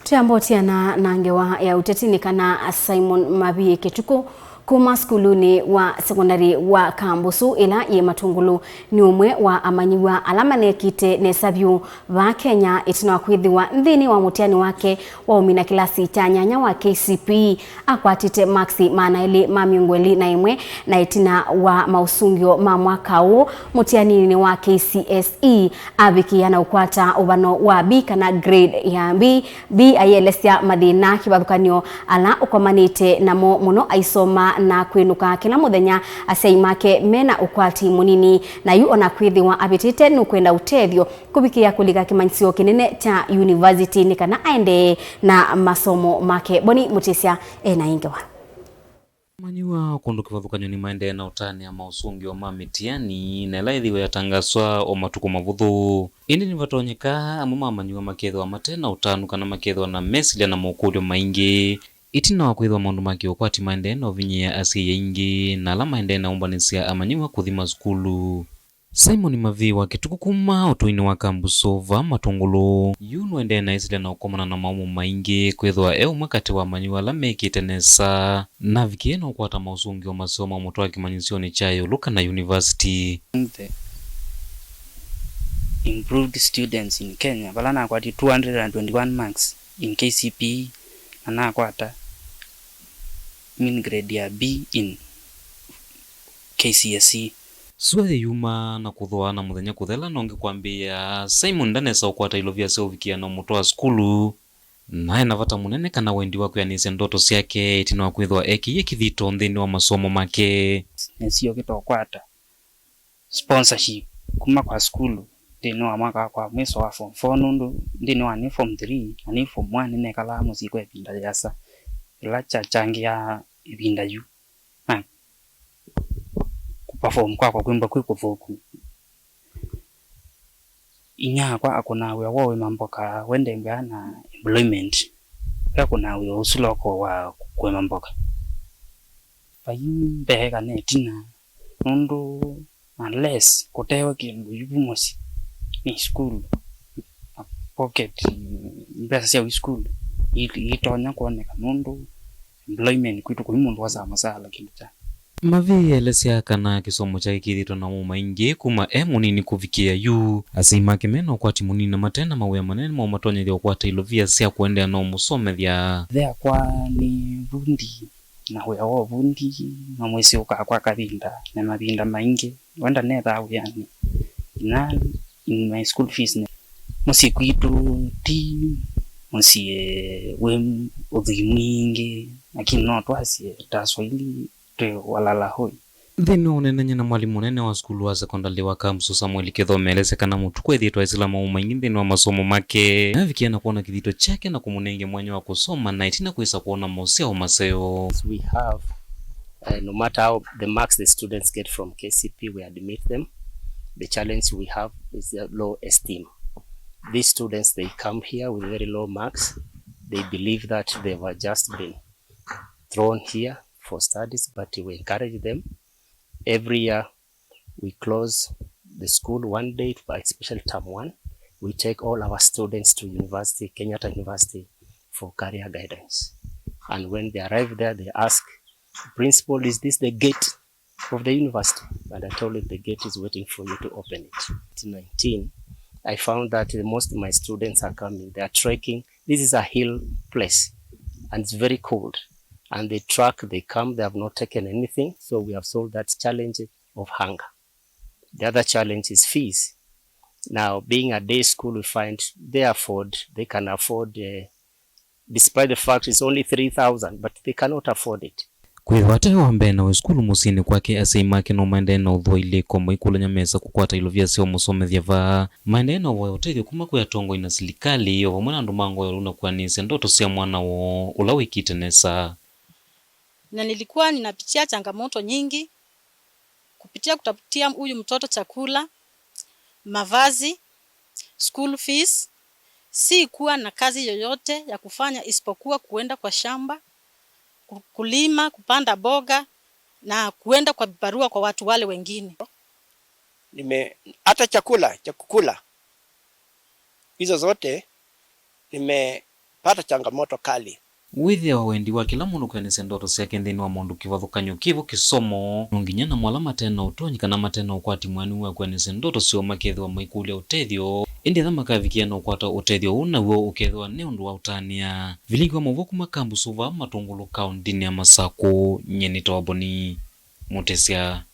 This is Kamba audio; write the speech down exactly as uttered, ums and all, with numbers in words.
Twĩambotiana na ngewa ya ũteti nĩ kana Simon Mavie Kĩtukũ kuma sukulunĩ wa sekondalĩ wa Kambusu ĩla yĩ Matungulu nĩ ũmwe wa amanyĩw'a ala manekĩte nesa vyũ vaa Kenya ĩtina wa kwĩthĩwa nthĩnĩ wa mũtiani wake wa ũmina kĩlasi kya nyanya wa K C P E akwatĩte maksi maana elĩ ma mĩongo ĩlĩ na ĩmwe, na ĩtina wa maũsũngĩo ma mwaka ũũ mũtianinĩ wa K C S E avikĩa na ũkwata ũvano wa B kana grade ya B. B aielesya mathĩna kĩvathũkany'o ala ũkomanĩte namo mũno aisoma na kwĩnũka kĩla mũthenya asyai make mena ũkwati mũnini, na yu ona kwĩthĩwa avĩtĩte nũkwenda ũtethyo kũvikĩa kũlika kĩmanyĩsyo kĩnene kya yunivasiti nĩ kana aendee na masomo make. Boni Mũtĩsya ena ĩ ngewa. Amanyĩw'a kũndũ kĩvathũkany'o nĩmaendee na ũtanĩa maũsũngĩo ma mĩtiani na ĩla ĩthĩwe yatangaswa o matukũ mavũthũ. Ĩndĩ nĩvatonyeka amwe ma amanyĩw'a makethĩwa mate na ũtanu kana makethĩwa na mesilya na mokũlyo maingĩ. Ĩtina wa kwĩthĩwa maũndũ ma kĩũkwati maendee na ũvinyĩĩa asyai aingĩ na ala maendee na ũmbanĩsya amanyĩw'a kũthi masukulu. Simon Mavie wa Kĩtukũ kuma ũtũinĩ wa Kambusu vaa Matungulu yu nũendee na ĩsilya na ũkomana na maũmũ maingĩ kwĩthĩwa e ũmwe katĩ wa amanyĩw'a ala mekĩte nesa. Navikie na ũkwata maũsũngĩo maseo ma mũtwaa kĩmanyĩsyonĩ kya ĩũlũ kana yunivasiti. The improved students in Kenya, vala nakwatie two hundred and twenty-one marks in K C P E, na nakwata mean grade ya B in K C S E. Sua yĩyuma na kũthooa na mũthenya kũthela na ũngĩ kwambĩĩa, Simon ndanesa ũkwata ilovia sya ũvikĩa na ũmũtwaa sukulu, na e na vata mũnene kana wendi wa kwĩanĩsya ndoto syake ĩtina wa kwĩthĩwa ekĩie kĩthito nthĩnĩ wa masomo make. Nĩsiokĩte ũkwata sponsorship kuma kwa sukulu nthĩnĩ wa mwaka wakwa wa mwiso wa form four, nũndũ nthĩnĩ wa nĩ form three na nĩ form one nĩnekalaa mũsyĩ kwa ĩvinda yĩasa, ĩla kyachangĩaa ĩvinda yu na kũperform kwakwa kwĩmbwa kwĩ kũthũku. Inyia wakwa akũnaa wĩa wa ũĩma mboka, we ndembea na employment, we akũnaa wĩa ũsu loko wa kũĩma mboka. Vai mbee kana ĩtina, nũndũ unless kũtewe kĩndũ yu mũsyĩ nĩ sukulu, na pocket, mbesa sya wĩ sukulu ii-, iitonya kwoneka, nũndũ employment kwitũ kũi mũndũ wosaa mũsaala kĩndũ kya. Mavie elesya kana kĩsomo kyake kĩthĩtwe na maũmũ maingĩ kuma e mũnini kũvikĩa yu. Asyai make me na ũkwati mũnini na mate na mawĩa manene ma ũmatonyethya ũkwata ilovia sya kũendeea na ũmũsomethya. Ĩthe wakwa nĩ vundi, na wĩa wa ũvundi no mwĩsĩ ũkaa kwa kavinda, na mavinda maingĩ we ndanethaa wĩanĩ. Ina in my school fees, nĩ mũsyĩ kwitũ ti mũsyĩ wĩ ũthwii mwingĩ, lakini no twasye ta Swahili twĩ walala hoi. Nthĩnĩ wa ũneenany'a na mwalimũ mũnene wa sukulu wa sekondalĩ wa Kambusu, Samuel Kĩthome, elesya kana Mũtukũ ethĩĩtwe aisila maũmũ maingĩ nthĩnĩ wa masomo make, na avikĩa na kwona kĩthito kyake na kũmũnenge mwanya wa kũsoma na ĩtina kwĩsa kwona maũsyao maseo. We have, uh, no matter how the marks the students get from K C P, we admit them. The challenge we have is the low esteem. These students, they come here with very low marks. They believe that they were just been thrown here for studies, but we encourage them. Every year, we close the school one day, but especially term one, we take all our students to university, Kenyatta University, for career guidance. And when they arrive there, they ask, "Principal, is this the gate of the university?" And I told him, "The gate is waiting for you to open it." Twenty nineteen, I found that the most of my students are coming. They are trekking. This is a hill place, and it's very cold. And they track, they come, they have not taken anything. So we have solved that challenge of hunger. The other challenge is fees. Now, being a day school, we find they afford, they can afford, uh, despite the fact it's only three thousand, but they cannot afford it. Kwĩthwa ate wa mbee na wĩ sukulu mũsyĩnĩ kwake, asyai make no maendee na ũthũa ilĩko maikũlany'a mesa kũkwata ilovia sya ũmũsomethya vaa. Maendee na ũvoya ũtethyo kuma kwĩ atongoi na silikalĩ, o vamwe na andũ ma ngoo ĩũlũ na kwĩanĩsya ndoto sya mwana woo ũla wĩkĩte nesa. Na nilikuwa ninapitia changamoto nyingi kupitia kutafutia huyu mtoto chakula, mavazi, school fees. Sikuwa na kazi yoyote ya kufanya isipokuwa kuenda kwa shamba, ku-, kulima, kupanda mboga na kuenda kwa vibarua kwa watu wale wengine. Nime-, hata chakula cha kukula, hizo zote nime-, Pata changamoto kali. Wĩthĩawa wendi wa kĩla mũndũ kwĩanĩsya ndoto syake nthĩnĩ wa maũndũ kĩvathũkany'o kĩvo kĩsomo, no nginya namo ala mate na ũtonyi kana mate na ũkwati mwĩanu wa kwĩanĩsya ndoto syoo makethĩwa maikũlya ũtethyo, ĩndĩ ala makavikĩa na ũkwata ũtethyo ũũ naw'o ũkethĩwa nĩ ũndũ wa ũtanĩa. Vilingi wa maũvoo kuma Kambusu vaa Matũngũlũ kaũndĩnĩ ya Masakũ, nyie nĩtawa Boni Mũtĩsya.